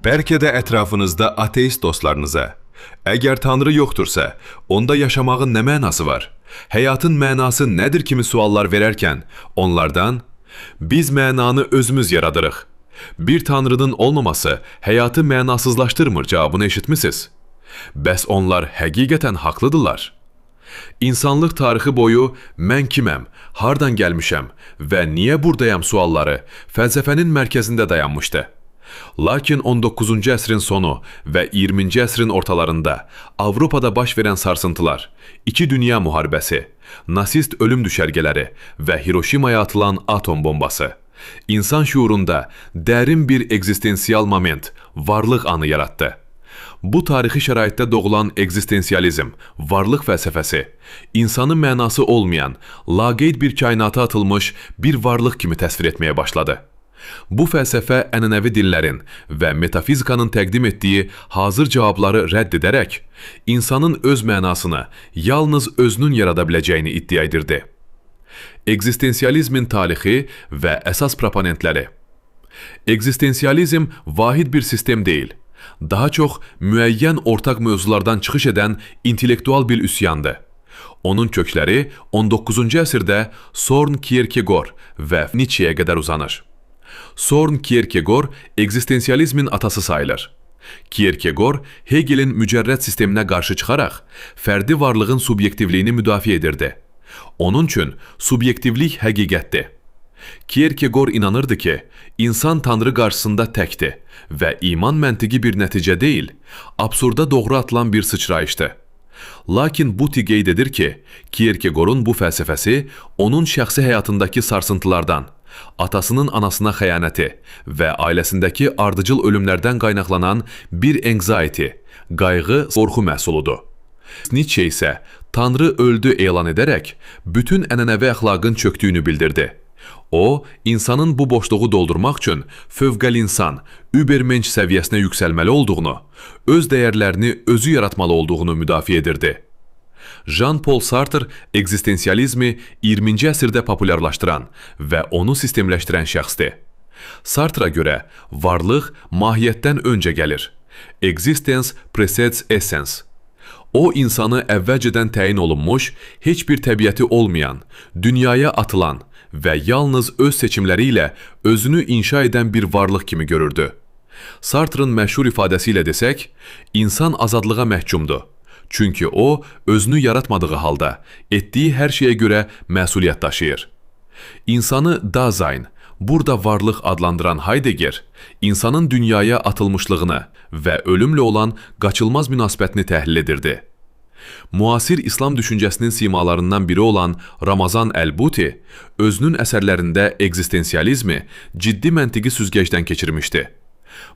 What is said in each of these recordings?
Bəlkə də ətrafınızda ateist dostlarınıza, əgər Tanrı yoxdursa, onda yaşamağın nə mənası var? Həyatın mənası nədir kimi suallar verərkən onlardan biz mənanı özümüz yaradırıq. Bir Tanrının olmaması həyatı mənasızlaşdırmır cavabını eşitmisiniz? Bəs onlar həqiqətən haqlıdırlar. İnsanlıq tarixi boyu mən kiməm, hardan gəlmişəm və niyə buradayam sualları fəlsəfənin mərkəzində dayanmışdı. Lakin 19-cu əsrin sonu və 20-ci əsrin ortalarında Avropada baş verən sarsıntılar, iki dünya müharibəsi, nasist ölüm düşərgələri və Hiroşimaya atılan atom bombası insan şuurunda dərin bir ekzistensial moment, varlıq anı yaratdı. Bu tarixi şəraitdə doğulan ekzistensializm, varlıq fəlsəfəsi, insanı mənası olmayan, laqeyd bir kainata atılmış bir varlıq kimi təsvir etməyə başladı. Bu fəlsəfə ənənəvi dinlərin və metafizikanın təqdim etdiyi hazır cavabları rədd edərək, insanın öz mənasını yalnız özünün yarada biləcəyini iddia edirdi. Ekzistensializmin tarixi və əsas proponentləri. Ekzistensializm vahid bir sistem deyil, daha çox müəyyən ortaq mövzulardan çıxış edən intellektual bir üsyandır. Onun kökləri 19-cu əsrdə Søren Kierkegaard və Nietzscheyə qədər uzanır. Søren Kierkegaard ekzistensializmin atası sayılır. Kierkegaard Hegelin mücərrəd sisteminə qarşı çıxaraq fərdi varlığın subyektivliyini müdafiə edirdi. Onun üçün subyektivlik həqiqətdir. Kierkegaard inanırdı ki, insan Tanrı qarşısında təkdir və iman məntiqi bir nəticə deyil, absurda doğru atılan bir sıçrayışdır. Lakin Buti qeyd edir ki, Kierkegaard'un bu fəlsəfəsi onun şəxsi həyatındakı sarsıntılardan, atasının anasına xəyanəti və ailəsindəki ardıcıl ölümlərdən qaynaqlanan bir anxiety, qayğı, qorxu məhsuludur. Nietzsche isə Tanrı öldü elan edərək bütün ənənəvi əxlaqın çöktüyünü bildirdi. O, insanın bu boşluğu doldurmaq üçün fövqəlinsan, übermensch səviyyəsinə yüksəlməli olduğunu, öz dəyərlərini özü yaratmalı olduğunu müdafiə edirdi. Jean-Paul Sartre ekzistensializmi 20-ci əsrdə populyarlaşdıran və onu sistemləşdirən şəxsdir. Sartre'a görə varlıq mahiyyətdən öncə gəlir. Existence precedes essence. O insanı əvvəlcədən təyin olunmuş, heç bir təbiəti olmayan, dünyaya atılan və yalnız öz seçimləri ilə özünü inşa edən bir varlıq kimi görürdü. Sartre'ın məşhur ifadəsi ilə desək, insan azadlığa məhkumdur. Çünki o, özünü yaratmadığı halda etdiyi hər şeyə görə məsuliyyət daşıyır. İnsanı Dasein, burada varlıq adlandıran Heidegger, insanın dünyaya atılmışlığını və ölümlə olan qaçılmaz münasibətini təhlil edirdi. Müasir İslam düşüncəsinin simalarından biri olan Ramazan Əl-Buti özünün əsərlərində ekzistensializmi ciddi məntiqi süzgəcdən keçirmişdi.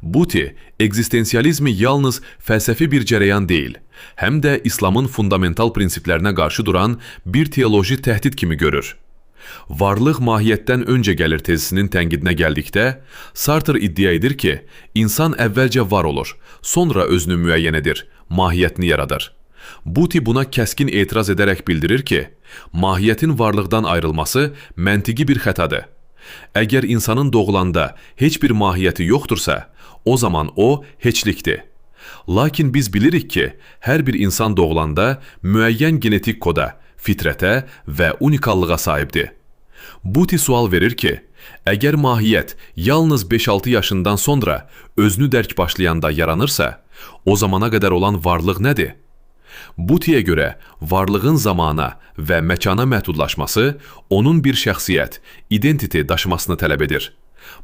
Buti, ekzistensializmi yalnız fəlsəfi bir cərəyan deyil, həm də İslamın fundamental prinsiplərinə qarşı duran bir teoloji təhdid kimi görür. Varlıq mahiyyətdən öncə gəlir tezisinin tənqidinə gəldikdə, Sartre iddia edir ki, insan əvvəlcə var olur, sonra özünü müəyyən edir, mahiyyətini yaradır. Buti buna kəskin etiraz edərək bildirir ki, mahiyyətin varlıqdan ayrılması məntiqi bir xətadır. Əgər insanın doğulanda heç bir mahiyyəti yoxdursa, o zaman o heçlikdir. Lakin biz bilirik ki, hər bir insan doğulanda müəyyən genetik koda, fitrətə və unikallığa sahibdir. Buti sual verir ki, əgər mahiyyət yalnız 5-6 yaşından sonra özünü dərk başlayanda yaranırsa, o zamana qədər olan varlıq nədir? Butiyə görə varlığın zamana və məkana məhdudlaşması onun bir şəxsiyyət, identity daşımasını tələb edir.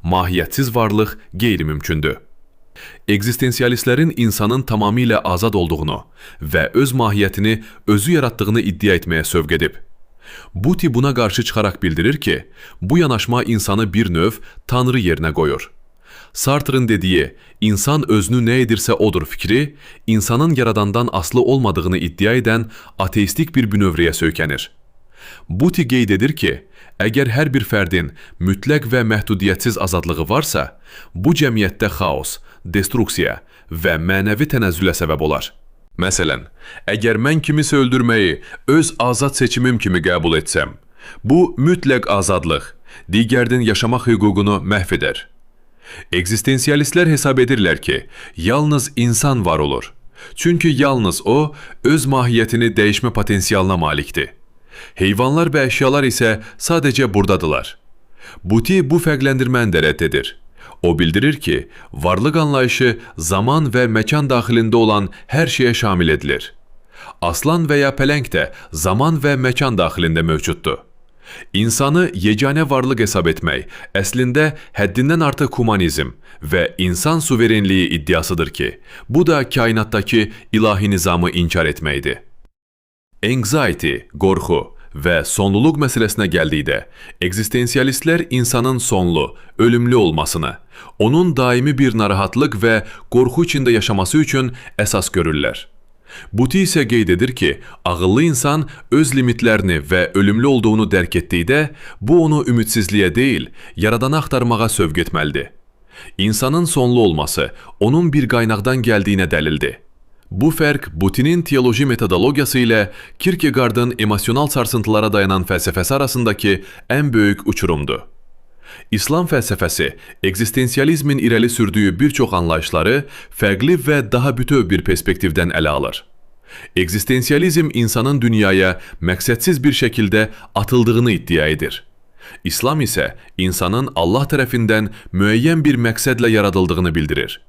Mahiyyətsiz varlıq qeyri-mümkündür. Ekzistensialistlərin insanın tamamilə azad olduğunu və öz mahiyyətini özü yaratdığını iddia etməyə sövq edib. Buti buna qarşı çıxaraq bildirir ki, bu yanaşma insanı bir növ tanrı yerinə qoyur. Sartre'ın dediyi insan özünü nə edirsə odur fikri, insanın yaradandan asılı olmadığını iddia edən ateistik bir bünövrəyə söykənir. Buti qeyd edir ki, əgər hər bir fərdin mütləq və məhdudiyyətsiz azadlığı varsa, bu cəmiyyətdə xaos, destruksiya və mənəvi tənəzzülə səbəb olar. Məsələn, əgər mən kimisə öldürməyi öz azad seçimim kimi qəbul etsəm, bu mütləq azadlıq, digərinin yaşamaq hüququnu məhv edər. Ekzistensialistlər hesab edirlər ki, yalnız insan var olur. Çünki yalnız o, öz mahiyyətini dəyişmə potensialına malikdir. Heyvanlar və əşyalar isə sadəcə burdadılar. Buti bu fərqləndirməni də rədd edir. O bildirir ki, varlıq anlayışı zaman və məkan daxilində olan hər şeyə şamil edilir. Aslan və ya pələng də zaman və məkan daxilində mövcuddur. İnsanı yeganə varlıq hesab etmək əslində həddindən artıq humanizm və insan suverenliyi iddiasıdır ki, bu da kainatdakı ilahi nizamı inkar etməkdir. Anxiety, qorxu və sonluluq məsələsinə gəldikdə, ekzistensialistlər insanın sonlu, ölümlü olmasını, onun daimi bir narahatlıq və qorxu içində yaşaması üçün əsas görürlər. Buti isə qeyd edir ki, ağıllı insan öz limitlərini və ölümlü olduğunu dərk etdikdə, bu onu ümidsizliyə deyil, yaradanı axtarmağa sövq etməlidir. İnsanın sonlu olması onun bir qaynaqdan gəldiyinə dəlildir. Bu fərq Butinin teoloji metodologiyası ilə Kierkegaardın emosional sarsıntılara dayanan fəlsəfəsi arasındakı ən böyük uçurumdur. İslam fəlsəfəsi ekzistensializmin irəli sürdüyü bir çox anlayışları fərqli və daha bütöv bir perspektivdən ələ alır. Ekzistensializm insanın dünyaya məqsədsiz bir şəkildə atıldığını iddia edir. İslam isə insanın Allah tərəfindən müəyyən bir məqsədlə yaradıldığını bildirir.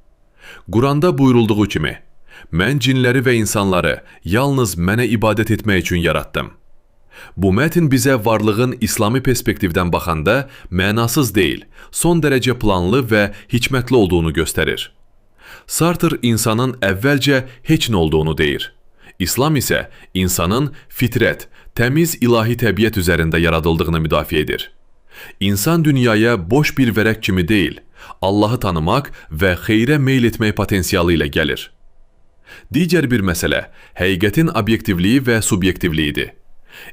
Quranda buyurulduğu kimi, mən cinləri və insanları yalnız mənə ibadət etmək üçün yaratdım. Bu mətn bizə varlığın İslami perspektivdən baxanda mənasız deyil, son dərəcə planlı və hikmətli olduğunu göstərir. Sartre insanın əvvəlcə heç nə olduğunu deyir. İslam isə insanın fitrət, təmiz ilahi təbiət üzərində yaradıldığını müdafiə edir. İnsan dünyaya boş bir vərəq kimi deyil, Allahı tanımaq və xeyrə meyl etmək potensialı ilə gəlir. Digər bir məsələ həqiqətin obyektivliyi və subyektivliyidir.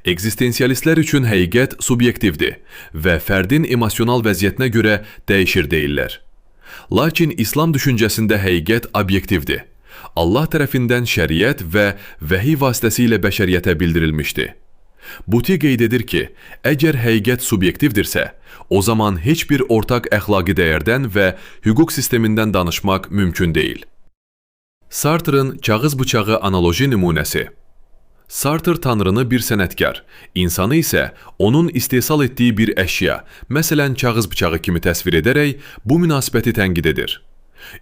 Ekzistensialistlər üçün həqiqət subyektivdir və fərdin emosional vəziyyətinə görə dəyişir deyirlər. Lakin İslam düşüncəsində həqiqət obyektivdir. Allah tərəfindən şəriət və vəhiy vasitəsilə bəşəriyyətə bildirilmişdi. Buti qeyd edir ki, əgər həqiqət subyektivdirsə, o zaman heç bir ortaq əxlaqi dəyərdən və hüquq sistemindən danışmaq mümkün deyil. Sartre'ın kağız bıçağı analoji nümunəsi. Sartre Tanrını bir sənətkar, insanı isə onun istehsal etdiyi bir əşya, məsələn kağız bıçağı kimi təsvir edərək bu münasibəti tənqid edir.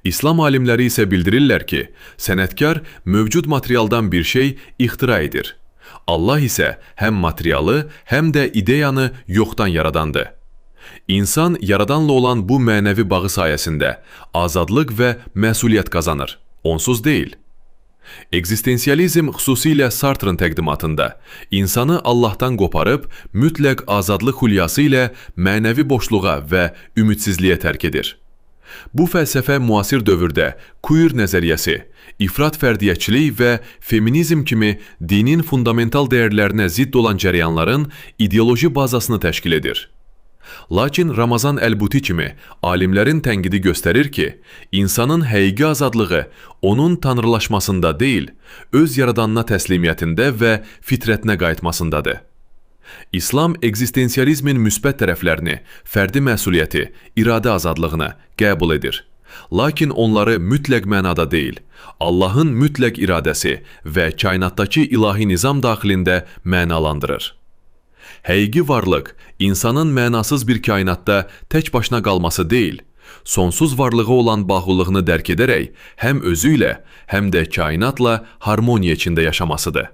İslam alimləri isə bildirirlər ki, sənətkar mövcud materialdan bir şey ixtira edir. Allah isə həm materialı, həm də ideyanı yoxdan yaradandır. İnsan yaradanla olan bu mənəvi bağı sayəsində azadlıq və məsuliyyət qazanır. Onsuz deyil. Ekzistensializm xüsusilə Sartre'ın təqdimatında insanı Allahdan qoparıb mütləq azadlıq xülyası ilə mənəvi boşluğa və ümidsizliyə tərk edir. Bu fəlsəfə müasir dövrdə queer nəzəriyyəsi, ifrat fərdiyyətçilik və feminizm kimi dinin fundamental dəyərlərinə zidd olan cərəyanların ideoloji bazasını təşkil edir. Lakin Ramazan Əl-Buti kimi alimlərin tənqidi göstərir ki, insanın həqiqi azadlığı onun tanrılaşmasında deyil, öz yaradanına təslimiyyətində və fitrətinə qayıtmasındadır. İslam ekzistensializmin müsbət tərəflərini, fərdi məsuliyyəti, iradə azadlığını qəbul edir. Lakin onları mütləq mənada deyil, Allahın mütləq iradəsi və kainatdakı ilahi nizam daxilində mənalandırır. Həqiqi varlıq insanın mənasız bir kainatda tək başına qalması deyil, sonsuz varlığı olan bağlılığını dərk edərək həm özü ilə, həm də kainatla harmoniya içində yaşamasıdır.